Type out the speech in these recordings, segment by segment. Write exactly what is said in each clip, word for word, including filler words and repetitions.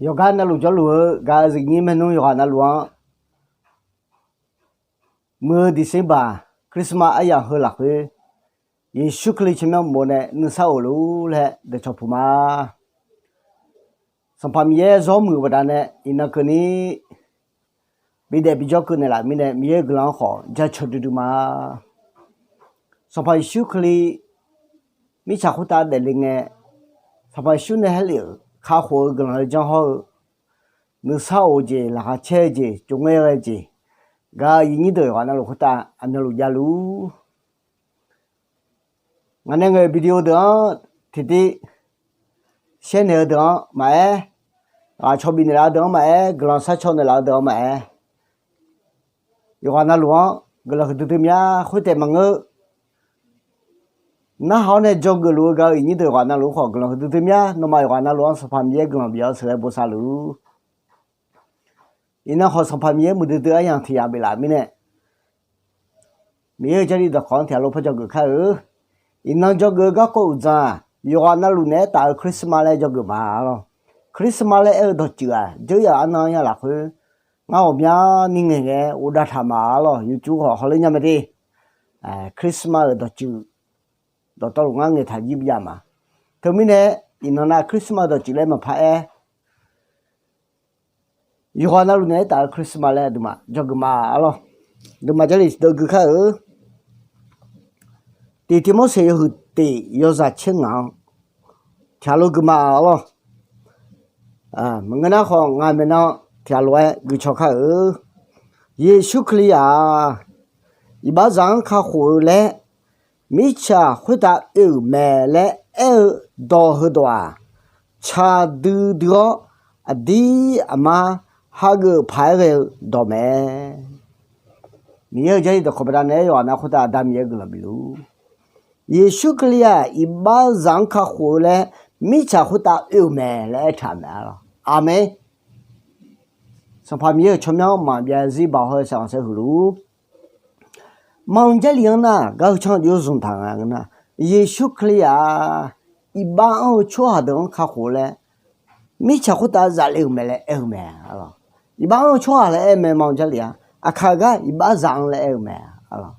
Yawqgar navluf jawrluf-eu gaq-eu zifnyir maernmr yawqghaq navluf-anr, muiq-eu December Christmas aryamq heu lafkhoer, Yeqsur Kali tsawrmyanr uqmov nae nuisar of luf-ur laer dawqcawq puq ma. Sanqpaq Miqyaer zawr muiq-eu baqdanae iqnan keuvni bidaef bijawr keuv naeqlaf mirnae Miqyaer-euq guiqlanq-anr khawf jaceuq duidui ma. Sanqpaq Yeqsur Kali mirtsaq khoertav daefle ngae, Sanqpaq Yeqsur nae haerlef-euq kakhof-eu guiqlanq-eu janr hawr-eu, nuisar of-eu jeq, laqkhaq caer-eu jeq, tsov ngaer ghae-eu jeq, gaq-eu aqyuif nyir deuq yawqghaq navluf khoertav aqmyanluf javluf-ur. Ngaq nae ngaeq-euq video deuq-anr tiqtiv share naeq-eu deuq-anr maqaer, ghaq caw bif naeqlaf-eu deuq-anr maqaer, guiqlanq sharcaw naeqlaf-eu deuq-anr maqaer, yawqghaq navluf-anr guiqlanq huiqdui dui mya khoertaef maqngeur. Narhaq-awr nae dzawgeuf luf-eu gaq-eu aqyuif nyir deuq yawqghaq navluf-anr khawf guiqlanq huiqdui dui mya. Nawmaf yawqghaq navluf-anr Sanqpaq Miqyaer guiqlanq bif-awr sheuqghae bosav luf-ur. Iqnan khawf Sanqpaq Miqyaer muiqdui dui aryamq tiq yamq biflaf mirnae, Miqyaer-euq Jarlif dawqkawq-anr tiq ghaq lof par dzawgeuf kar-eu. Iqnan dzawgeuf-eu garkawv uqdzan-aq, yawqghaq navluf naeq-aer taf-eu Christmas laer dzawgeuf ma arlawr. Christmas laer aer-eu dawqtsuif-aq, dzeur yaf arnan-anr ya lafkhoer, ngar ghawqmyani ngaeqngae ghofdav taq ma arlawr. Yawqtsuif khawf hawler nya mae de. Christmas-euq dawqtsuif dawqtawvluf ngar ngaeqtaq jir bijav ma. Teumirnae, iqnan nav Christmas dawqtsuif laer maqpar aer, yawqghaq navluf naeq-aer taf-eu Christmas laer aqduimaf dzawgeuf ma arlawr. Aqduimaf Jarlif deuv gui kar-eu. Tiq Tiqmorseq yawhuiq tiq yawzaq tser ngaq-anr tiq ghaq lof gui ma arlawr. Maqngeur nar khawf ngaq maeqnan tiq ghaq lof-aer gui caw kar-eu. Yeqsur Kali-aq, iqbaxzaq-anr kakhof-eu laer mirtsaq khoertav oe-euq mae laer aer-eu dawq heudawq-aq, tsaq duidui-awr aqdir aqmar hageuf paq-aer ghae-eu dawq mae. Miqyaer-euq Jarlif dawqkawq baqdanae yawqghaq nav khoertav Aqda Miqyaer guiqlanq bif luf-ur. Yeqsur Kali-aq iqbaxzaq-anr kakhof-eu laer mirtsaq khoertav oe-euq mae laer aertaq-euq mae arlawr. Aqmeq. Sanqpaq Miqyaer-euq tsawrmyanr maqbyav zir baoq hawr-eu saqkhanq saer huiqluf-ur. Manq Jarlif-anr nar gar heu canr jov zmq taq nga ngeur nar, Yeqsur Kali-aq, iqbax anr-eu tsawrhaq deuq-anr kakhof laer mirtsaq khoertav zaf le-euq mae laer aer-eu mae arlawr. Iqbax anr-eu tsawrhaq laer aer mae manq Jarlif-aq, aqkaq gar iqbaxzaq-anr laer aer-eu mae arlawr.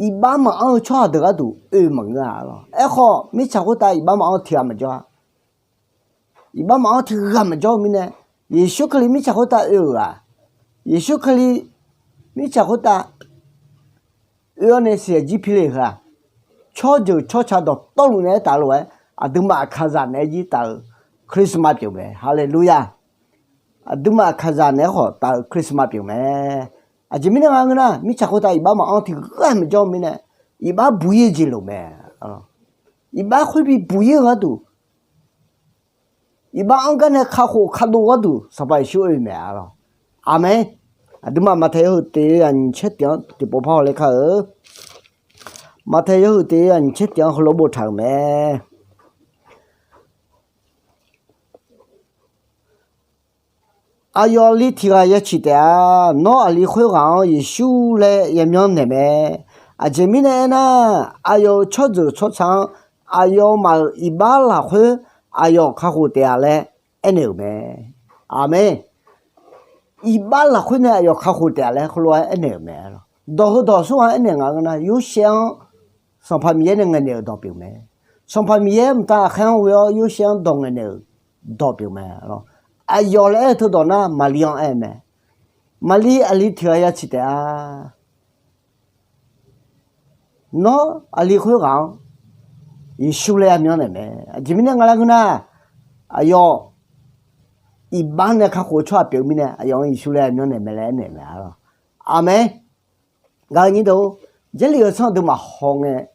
Iqbax maqanr-eu tsawrhaq deuq gharduq oe maqngeur-a arlawr. Aerkhawf mirtsaq khoertav iqbax maqanr tiq ghaq maqjawr-a. Iqbax maqanr tiq ghaq maqjawr-eu mirnae, Yeqsur Kali mirtsaq khoertav oe-euq-aq, Yeqsur Kali mirtsaq khoertav oe-awr nae siqyaq jir pi le heu-aq, tsawrjeuq tsawrca dawqtawvluf naeq-aer taf lof-aer aqduimaf aqkaqzaq naeq-aer jir taf-euq Christmas pyeuf mae. Haleluya! Aqduimaf aqkaqzaq naeq-aer khawf taf-euq Christmas pyeuf mae. Aqjeq mirnae nga ngeur nar, mirtsaq khoertav iqbax maqanr tiq ghaq maqjawr-eu mirnae, iqbax buq-ir-eu jeq loq mae. Iqbax khoer bi buq-ir-eu gharduq, iqbax anr gar nae kakhof kadov gharduq Sanqpaq Yeqsur oe mae arlawr. Aqmeq. Aqduimaf Maqtaeq yawhuiq tiq yawzaq nyiq tser tiq-anr tiqpov par hawler kar-eu. Maqtaeq yawhuiq tiq yawzaq nyiq tser tiq-anr heulof boftaq-euq mae. Aqyawf aqli tiq ghaq ya ciq taef-a. Nawr aqli khoerghaq-anr Yeqsur laer yamyanr naeq mae. Aqjeq mirnae aernar, aqyawf-euq tsawrjeuq tsawrca-anr aqyawfmaf-euq iqbax lafkhoer aqyawf kakhof taef-a laer aernaeq-euq mae. Aqmeq. Iqbax lafkhoer nae aqyawf kakhof taef-a laer heulof-aer aernaeq-euq mae. Dawq heudawq smr-anr aernaeq nga ngeur nar, Yorsaev-anr Sanqpaq Miqyaer nae ngaeqnaeq-euq dawq pyeuf mae. Sanqpaq Miqyaer mqtav aqkhaer-anr ghoe-awr Yorsaev-anr dawq ngaeqnaeq-euq dawq pyeuf mae. Aqyawf laer aer-eu teudawq nar Maqli-anr aer-eu mae. Maqli aqli tiq ghaq ya ciq taef-a. Nawr aqli khoerghaq-anr Yeqsur laer yamyanr naeq mae. Aqjeq mirnae nga laer ngeur nar, aqyawf iqbax nae kakhof-eu tsawrhaq pyeuf-eu mirnae aqyawf-anr Yeqsur laer yamyanr naeq mae laer aernaeq mae arlawr. Aqmeq. Gaq-eu nyir deuq-or, Jarlif-eu tsanr aqduimaf hawngae,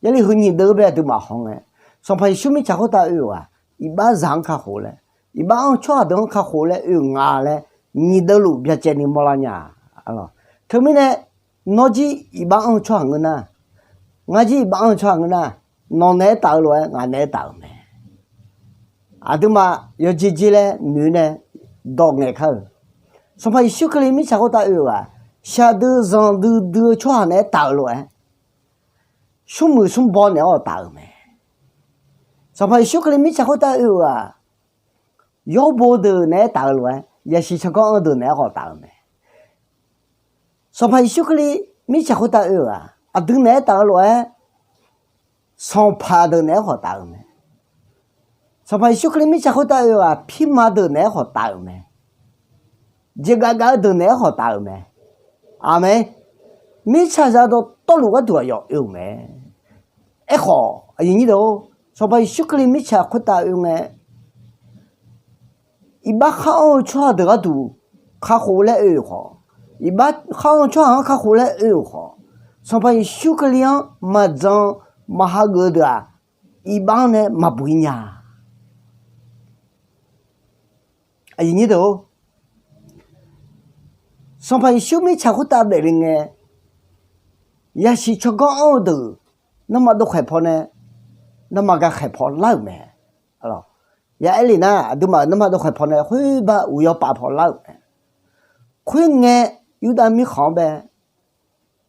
Jarlif heu nyiq deuv-eu bae aqduimaf hawngae, Sanqpaq Yeqsur mirtsaq khoertav oe-euq-aq, iqbaxzaq-anr kakhof laer, iqbax anr-eu tsawrhaq deuq-anr kakhof laer oe-euq nga laer nyiq deuv luf byacaevni mawrlar nya-a. Teumirnae nawr jir iqbax anr-eu tsawrhaq ngeur nar, ngar jir iqbax anr-eu tsawrhaq ngeur nar, nawq naeq-aer taf-eu lof-aer ngaq naeq-aer taf-euq mae. Aqduimaf yawjeq jeq laer noeq nae dawq ngaeq kar-euq. Sanqpaq Yeqsur Kali mirtsaq khoertav oe-euq-aq, shaqdui zanqdui dui-eu tsawrhaq naeq-aer taf-euq lof-aer, smrmuiq smrbaw naeq-awr taf-euq mae. Sanqpaq Yeqsur Kali mirtsaq khoertav oe-euq-aq, yawrbo deuq naeq-aer taf-eu lof-aer, yasiq tsawrganr-eu deuq naeq-aer khawf taf-eu mae. Sanqpaq Yeqsur Kali mirtsaq khoertav oe-euq-aq, aqdui naeq-aer taf-eu lof-aer, sanqpaq deuq naeq-aer khawf taf-euq mae. Sanqpaq Yeqsur Kali mirtsaq khoertav oe-euq-aq, pirma deuq naeq-aer khawf taf-euq mae. Jeqgaf gaf-eu deuq naeq-aer khawf taf-euq mae. Aqmeq. Mirtsaqzaq dawqtawvluf gharduq aqyawf oe-euq mae. Aerkhawf, aqyuif nyir deuq-or, Sanqpaq Yeqsur Kali mirtsaq khoertav oe ngae, iqbax khar anr-eu tsawrhaq deuq gharduq kakhof laer oe-euq khawf, iqbax khar anr-eu tsawrhaq-anr kakhof laer oe-euq khawf, Sanqpaq Yeqsur Kali-anr maqjan maqhageuf-eu deuq-aq, iqbax-anr nae maqbuq-ir nya. Aqyuif nyir deuq-or, Sanqpaq Yeqsur mirtsaq khoertav daefle ngae, yasiq tsawrganr anr-eu deuq, nanrma dov khaeq paw nae, nanrma ga khaeq paw lar-euq mae. Ya aer lef nar, aqduimaf-euq nanrma dov khaeq paw nae khoerbar uqyaw paf paw lar-euq mae. Khoerngae, Yurdav mirkhanq-anr bae,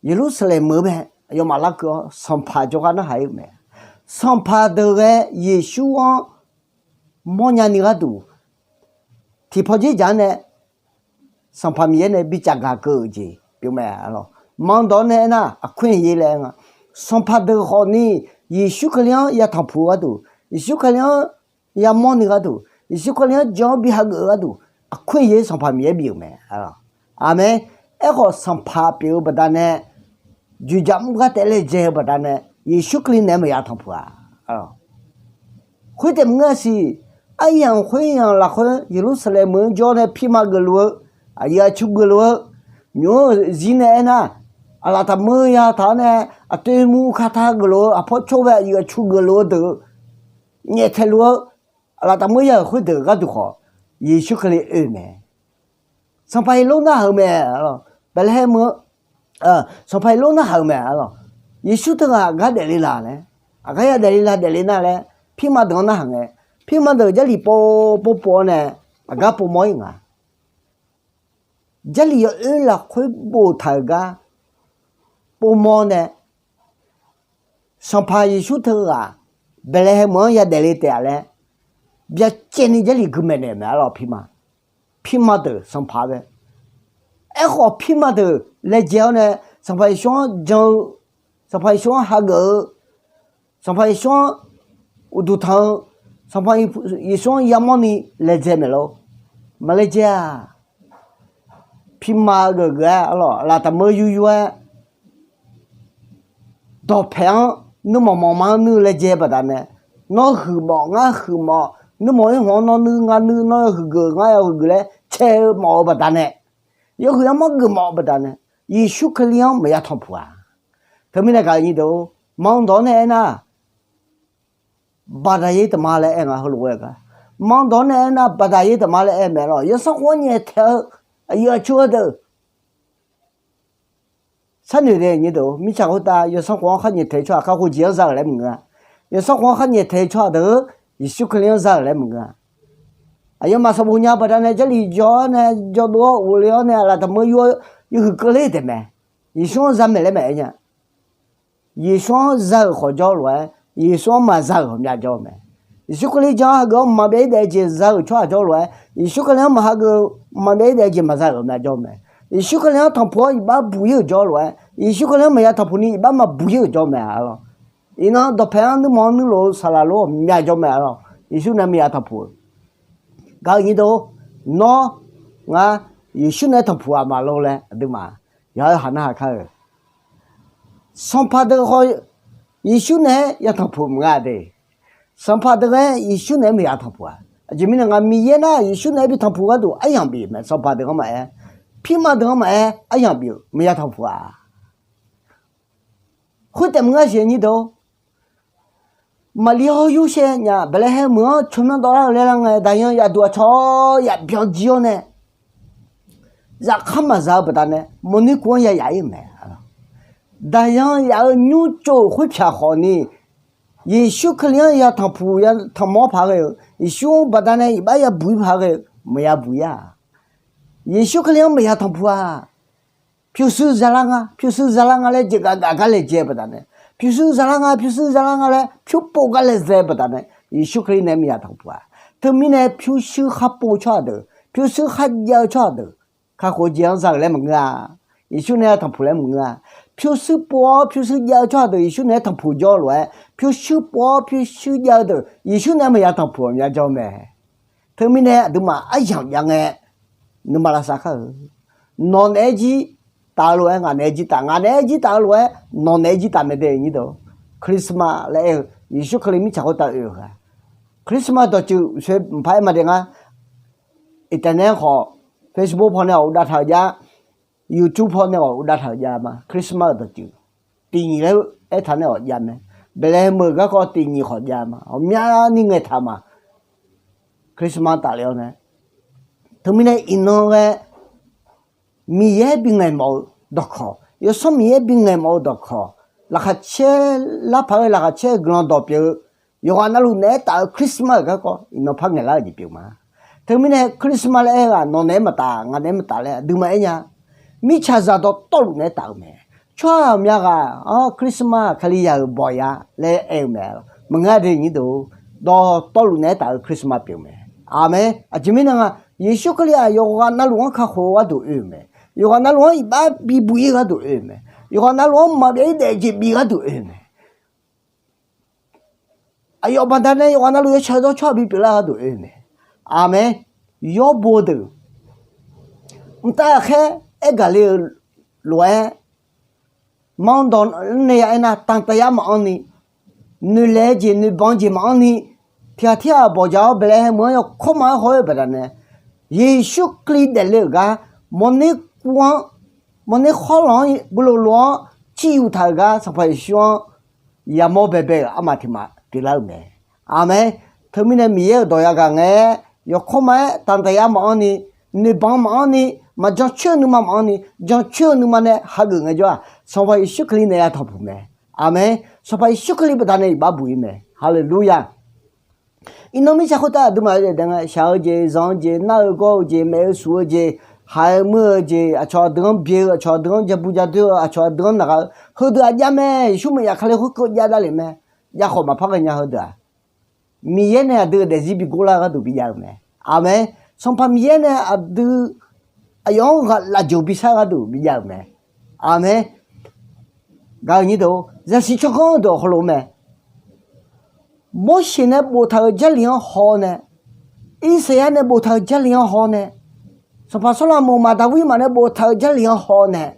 Yeqlursaqlaeq meuq-eu bae, aqyawfmaf larkeuv-awr sanqpaq jawrgar narhaq-ir-euq mae. Sanqpaq deuq ghae Yeqsur-anr mawrnya ni gharduq, tiqpaw dzerdzaq-anr nae Sanqpaq Miqyaer nae bi caf gaq keuv-euq jeq pyeuf mae. Manqdawq-anr nae aernar, aqkoer-iq yaer laer aer nga, sanqpaq deuq khawfni Yeqsur Kali-anr ya tanqpuq-eu gharduq, Yeqsur Kali-anr yamawr ni gharduq, Yeqsur Kali-anr jan-awr bi hageuf-eu gharduq, aqkoer-iq yaer Sanqpaq Miqyaer bif-euq mae. Aqmeq. Aerkhawf, sanqpaq pyeuf-eu baqdanae, dzoeqdzaq mr gar taef laejae-eu baqdanae, Yeqsur Kali naeq-aer maqya tanqpuq-a. Khoertaef maqngeur-a siq. Aryamq khoeryamq lafkhoer Yeqlursaqlaeq meuq-anr jawr nae pirma geufluf-eu, aqyuif aqtsu geufluf-eu, nymq-mr zir nae aernar, aqlaf taqmeur ya taq-awr nae, aqtoeq mur kata geufluf-eu, aqpawr cawr bae aqyuif aqtsu geufluf-eu deuq nyaeftaeq luf-eu, aqlaf taqmeur ya-euq khoerdeuq gharduq khawf, Yeqsur Kali oe mae. Sanqpaq Heqlor narhaq-euq mae. Baeqlaeqhaeq meuq-anr, Sanqpaq Heqlor narhaq-euq mae. Yeqsur teughaq gar daefle laq laer, aqgar ya daefle laq daefle nar laer, pirma deuq-anr narhaq ngae, pirma deuq Jarlif pov pov pov-awr nae, aqgar povmawr-ir nga. Jarlif yawoer lafkhoer boftaq-euq gar povmawr nae, Sanqpaq Yeqsur teughaq Baeqlaeqhaeq meuq-anr ya daefle taef-a laer byacaevni Jarlif gui maeqnaeq-euq mae. Arlawq, pirma, pirma deuq sanqpaq bae. Aerkhawf, pirma deuq laejae-awr nae, Sanqpaq Yeqsur-anr jan-eu, Sanqpaq Yeqsur-anr hageuf-eu, Sanqpaq Yeqsur-anr uqduq tanq-eu, Sanqpaq Yeqsur-anr yamawrni laejae maeqlor? Maqlaejae-a. Pirma geufgeuf-aer, arlawq, aqlaf taqmeur yuryur-aer, dawqpaeq-anr nuirmanq manqma-anr nuir-eu laejae baqdanae, nawr huiqmawf ngar huiqmawf, nuirmanq oerhmq-anr nawr nuir ngar nuir, nawr yawhuiq geuf ngar yawhuiq geuf laer cae-eu mawf-eu baqdanae, yawhuiq armawr geufmawf-eu baqdanae, Yeqsur Kali-anr maqya tanqpuq-a. Teumirnae gaq-eu nyi deuq-or, manqdawq-anr nae aernar, baqdaq yaer taqma laer aer nga. Heulof-aer gar, manqdawq-anr nae aernar, baqdaq yaer taqma laer aer mae. Arlawq, yawsanr khof-anr nyaeftaeq-eu aqyuif aqtsu-eu deuq sharnoeq dae nyi deuq-or, mirtsaq khoertav yawsanr khof-anr khar nyaeftaeq-eu tsawrhaq kakhof jeq-anr za-euq laer maqngeur-a. Yawsanr khof-anr khar nyaeftaeq-eu tsawrhaq deuq Yeqsur Kali-anr za-euq laer maqngeur-a. Aqyawfmaf sanqbof nya baqdanae Jarlif jawr-awr nae, jawrdov-awr ghofle-awr nae, aqlaf taqmeur yur-awr yawhuiq keuvler-eu taef mae. Yeqsur-anr za maeq laer maqaer nya. Yeqsur-anr za-euq khawf jawr lof-aer, Yeqsur-anr maqza-euq ghawqmya jawr-eu mae. Yeqsur Kali jan hageuf-awr maqbyav-ir daef-eu jeq za-euq tsawrhaq jawr lof-aer, Yeqsur Kali-anr maqhageuf maqbyav-ir daef-eu jeq maqza-euq ghawqmya jawr-eu mae. Yeqsur Kali-anr tanqpuq-awr iqbax buq-ir-euq jawr lof-aer, Yeqsur Kali-anr maqya tanqpuq ni iqbax maqbuq-ir-euq jawr mae. Arlawq, iqnan dawqpaeq-anr nuirmanq-anr nuirlof-eu saqlaq lor ghawqmya jawr mae. Arlawq, Yeqsur nae maqya tanqpuq-eu gaq-eu nyi deuq-or, nawr ngar Yeqsur naeq-aer tanqpuq-aq maqlor laer aqduimaf yaq-aer haq narhaq kar-eu. Sanqpaq deuq khawf Yeqsur naeq-aer ya tanqpuq maqnga de. Sanqpaq deuq-aer Yeqsur naeq-aer maqya tanqpuq-a. Aqjeq mirnae nga, Miqyaer nar Yeqsur naeq-aer bi tanqpuq gharduq aryamq bif mae. Sanqpaq deuq-anr maqaer, pirma deuq-anr maqaer, aryamq bif-eu maqya tanqpuq-a. Khoertaef maqngar siq nyir deuq-or, Maqlir hawr yur shae nya, Baeqlaeqhaeq meuq-anr tsawrmyanr dawvlar-eu laer lar ngae, daqyan yaf duq aqcawq-awr yaf byan jir-awr nae, zafkar maqza-eu baqdanae mawrnuir kuv-anr ya yaf-ir-euq mae. Daqyan yaf-euq nymrcov khoerpyaq khawfni, Yeqsur Kali-anr ya tanqpuq ya tanqmawr paq ghae-euq, Yeqsur-anr baqdanae iqbax ya buq-ir paq ghae-eu maqya buq-ir-a. Yeqsur Kali-anr maqya tanqpuq-a. Pyurshuir zalar nga, pyurshuir zalar nga laer jeqgaf gaf gar laejae baqdanae, pyurshuir zalar nga, pyurshuir zalar nga laer pyurpov gar laejae baqdanae, Yeqsur Kali naeq-aer maqya tanqpuq-a. Teumirnae pyurshuir khar pov-eu tsawrhaq deuq, pyurshuir khar jav-eu tsawrhaq deuq, kakhof-eu jeq-anr za-euq laer maqngeur-a. Yeqsur nae-aer tanqpuq laer maqngeur-a. Pyurshuir pov-awr pyurshuir jav-eu tsawrhaq deuq Yeqsur nae-aer tanqpuq jawr-eu lof-aer, pyurshuir pov-awr pyurshuir jav-eu deuq Yeqsur nae-aer maqya tanqpuq maqya jawr mae. Teumirnae aqduimaf aryamq jav ngae nuima lavsav kar-euq. Nawq naeq-aer jir taf-eu lof-aer ngaq naeq-aer jir taf, ngaq naeq-aer jir taf-eu lof-aer nawq naeq-aer jir taf mae de nyir deuq. Christmas laer aer-eu Yeqsur Kali mirtsaq khoertav oe-euq ghaq, Christmas dawqtsuif soe mqpar aer ma de ngar. Internet khawf, Facebook paw nae awq uqdav taq-euq jav, YouTube paw nae awq uqdav taq-euq jav ma. Christmas-euq dawqtsuif tiqnyiq laer aertaq nae awq jav mae. Baeqlaeqhaeq meuq garkawv tiqnyiq khawf jav ma. Ghawqmyani ngaeqtaq ma. Christmas tafle-awr nae, teumirnae iqnan ghae Miqyaer bingaeq mawf-eu dawqkawq, Yawsanr Miqyaer bingaeq mawf-eu dawqkawq, laqkhaq caer, larpaq-aer laqkhaq caer-eu guiqlanq dawq pyeuf-eu, yawqghaq navluf naeq-aer taf-eu Christmas-euq garkawv iqnan par ngaeqlar-euq jeq pyeuf ma. Teumirnae Christmas laer aer-eu ghaq nawq naeq-aer maqtaf ngaq naeq-aer maqtaf laer aqduimaf aer nya. Mirtsaqzaq dawqtawvluf naeq-aer taf-eu mae. Tsawrhaq aqmya ghaq-anr Christmas Kalizaq-euq bawq ya laer aer-eu mae. Maqngeur de nyir deuq, dawqtawvluf naeq-aer taf-eu Christmas pyeuf mae. Aqmeq. Aqjeq mirnae nga, Yeqsur Kali-aq yawqghaq navluf-anr kakhof-eu gharduq oe-euq mae. Yawqghaq navluf-anr iqbax bibuq-ir gharduq oe-euq mae. Yawqghaq navluf-anr maqbyav-ir daef jeq bi gharduq oe-euq mae. Aqyawf baqdanae yawqghaq navluf yawtsaq yawdawr tsawrhaq bipyeuf lar gharduq oe-euq mae. Aqmeq. Yawrbo deuq mqtav ghaqkhaer aergaq le-eu lof-aer, manr dawq nae ya aernar, tanqtaqya maqanr ni, noeqlaeq-eu jeq noeqbanq-eu jeq maqanr ni, tiqghaq tirghaq bawqjaq-awr Baeqlaeqhaeq meuq-anr yawkawr ma-aer haw-aer-eu baqdanae, Yeqsur Kali daefle-euq gar, mawrner kuv-anr, mawrner khawrlanq-anr, buloqloq-anr civ uqtaq-euq gar Sanqpaq Yeqsur-anr yamawr baebae-euq armaf tiq maf pyeuflar-euq mae. Aqmeq. Teumirnae Miqyaer-euq dawq yagaq ngae, yawkawr ma-aer tanqtaqya maqanr ni, noeqbanq maqanr ni, maqjan coer-eu nuima maqanr ni, jan coer-eu nuima nae hageuf ngaejawr-aq, Sanqpaq Yeqsur Kali naeq-aer ya tanqpuq mae. Aqmeq. Sanqpaq Yeqsur Kali baqdanae iqbax buq-ir mae. Haleluya. Iqnan mirtsaq khoertav aqduimaf-eu daef daef ngae, shaq-eu jeq, zanq-eu jeq, nar-eu gawr-eu jeq, maef-eu suf-eu jeq, haq-eu muir-eu jeq, aqcawq aqdui-anr byae-eu, aqcawq aqdui-anr jabu jadoer-eu, aqcawq aqdui-anr naqgha-eu, heudeuq-aq jav mae. Yeqsur maqya kale khoerkeuv jav davlef mae. Jav khawf maqpar ghaenya heudeuq-aq, Miqyaer nae aqdui-euq daefzir bigor lar gharduq bijav-eu mae. Aqmeq. Sanqpaq Miqyaer nae aqdui aqyawf-anr ghaq lafjeuq bishar gharduq bijav-euq mae. Aqmeq. Gaq-eu nyir deuq, zaqsiq tsawrganr-eu deuq hawlof mae. Morseq nae boftaq-euq Jarlif-anr haw-awr nae, Irsaqyar nae boftaq-euq Jarlif-anr haw-awr nae, Sanqpaq Sawrlaqmoq maf Daqwir maf nae boftaq-euq Jarlif-anr haw-awr nae,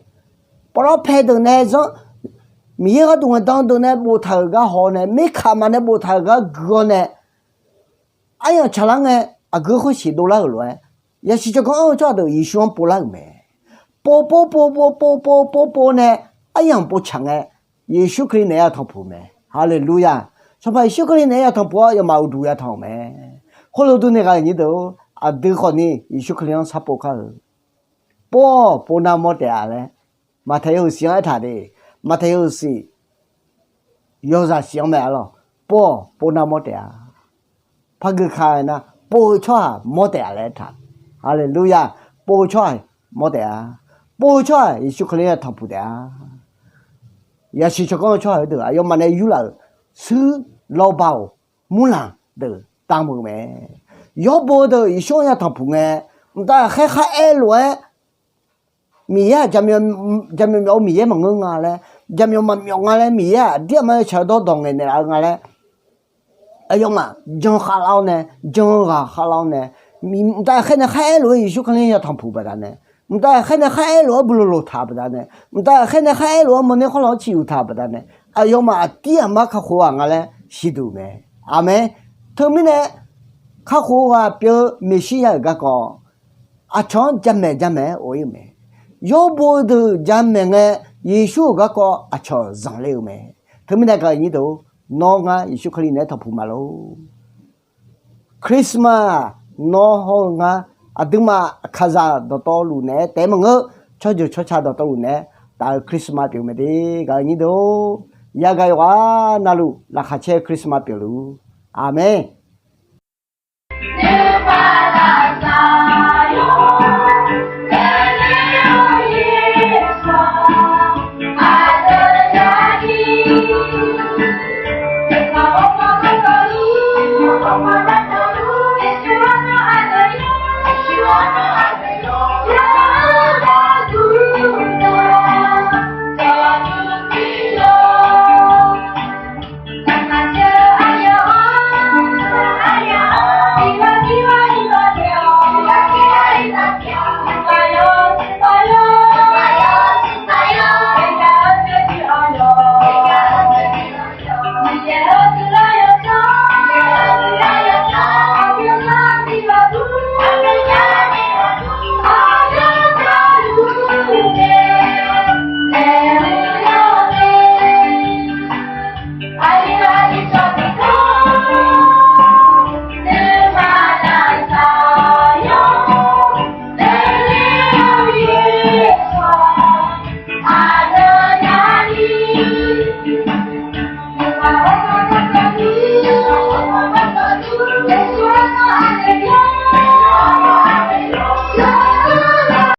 pawqlawr pae deuq nae zanr, Miqyaer gharduq ngaeqdan deuq nae boftaq-euq gar haw-awr nae, mirkaq maf nae boftaq-euq gar gui-awr nae, aryamq tsaqlar ngae, aqgeu khoer siq dovlar-euq lof-aer, yasiq tsawrganr anr-eu tsawrhaq deuq Yeqsur-anr povlar-euq mae. Pov pov pov pov pov pov pov pov nae, aryamq povtsaq ngae, Yeqsur Kali naeq-aer ya tanqpuq mae. Haleluya! Sanqpaq Yeqsur Kali naeq-aer ya tanqpuq-awr, yawmaf uqduq ya tanq-euq mae. Khoerlof durni gaq-euq nyir deuq-or, aqdui khawfni Yeqsur Kali-anr sharpov kar-eu. Pov-awq, pov nar mawr taef-a laer, Maqtaeq yawhuiq siq-anr aertaq de. Maqtaeq yawhuiq siq, yawzaq siq-anr mae arlawq. Pov-awq, pov nar mawr taef-a. Par gui ka nar, pov-eu tsawrhaq mawr taef-a laer aertaq. Haleluya! Pov-eu tsawrhaq mawr taef-a. Pov-eu tsawrhaq Yeqsur Kali-anr ya tanqpuq taef-a. Yasiq tsawrganr-eu tsawrhaq heudeuq aqyawfmaf nae yurlaf-euq shuir lawbaoq murlanq deuq damq-euq mae. Yawbo deuq Yeqsur-anr ya tanqpuq ngae, mqtav ghaqkhaer kharaer lof-aer, Miqyaer-aq, jaqmyawf myawf-eu Miqyaer maqngeur nga laer, jaqmyawf maqmyawf nga laer, Miqyaer-aq, aqdir aqma-aer shaqdawr dawq ngaeqnaeq laf-eu nga laer, aqyawfmaf jan khavlar-awr nae, jan-eu ghaq khavlar-awr nae, mqtav ghaqkhaer nae kharaer lof-aer Yeqsur Kali-anr ya tanqpuq baqdanae, mqtav ghaqkhaer nae kharaer lof-aer buloqloq taq baqdanae, mqtav ghaqkhaer nae kharaer lof-aer mawrner khawrlanq-anr ciq uq taq baqdanae, aqyawfmaf aqdir aqma kakhof-aq nga laer siqduq mae. Aqmeq. Teumirnae, kakhof-eu ghaq pyeuf-eu Meqsirya-euq garkawv aqcawq-anr jamaeq jamaeq-aer of-ir-eu mae. Yawbo deuq jamaeq ngae, Yeqsur-euq garkawv aqcawq zanqler-eu mae. Teumirnae gaq-euq nyir deuq-or, nawr ngar Yeqsur Kali naeq-aer tanqpuq ma lor. Christmas nawr hawr-eu ngar, aqduimaf aqkaqzaq dawqtawvluf naeq-aer taef-aer maqngeur, tsawrjeuq tsawrca dawqtawvluf naeq-aer taf-eu Christmas pyeuf mae de. Gaq-euq nyir deuq-or, yagaq yawqghaq navluf laqkhaq caer-eu Christmas pyeufluf-ur. Aqmeq.